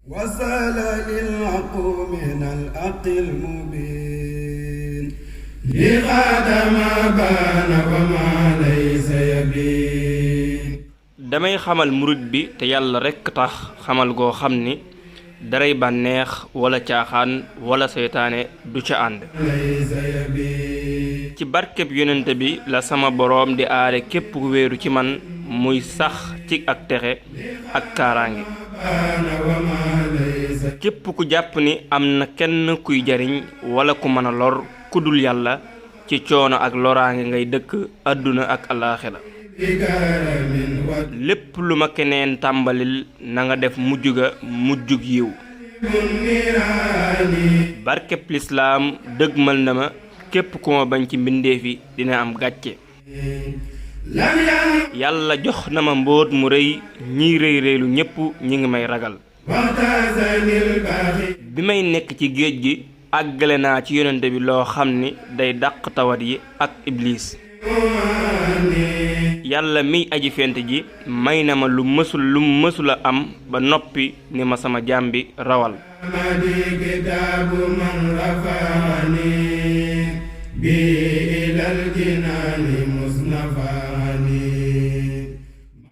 وصل للحق من الحق المبين لغاد ما بان وما ليس يبين damay xamal murid bi te yàlla rekk tax xamal goo xam ni daray bànneex wala caaxaan wala seytaane du ca ànd ci barkeb yonente bi la sama boroom di aare képp ku wéeru ci man muy sax ci ak texe ak kaaraange képp ku jàpp ni am na kenn kuy jariñ wala ku mën a lor ku dul yàlla ci coono ak loraange ngay dëkk àdduna ak alaaxira lépp lu ma keneen tàmbalil na nga def mujj ga mujjug yiw barkeb lislaam dëgmal na ma képp ku ma bañ ci mbindeef yi dina am gàcce yàlla jox na ma mbóot mu rëy ñiy rëy rëylu ñépp ñi ngi may ragal bi may nekk ci géej gi àggale naa ci yonente bi loo xam ni day dàq tawat yi ak ibliis yàlla miy aji fent ji may na ma lu mësula am ba noppi ni ma sama jaam bi rawal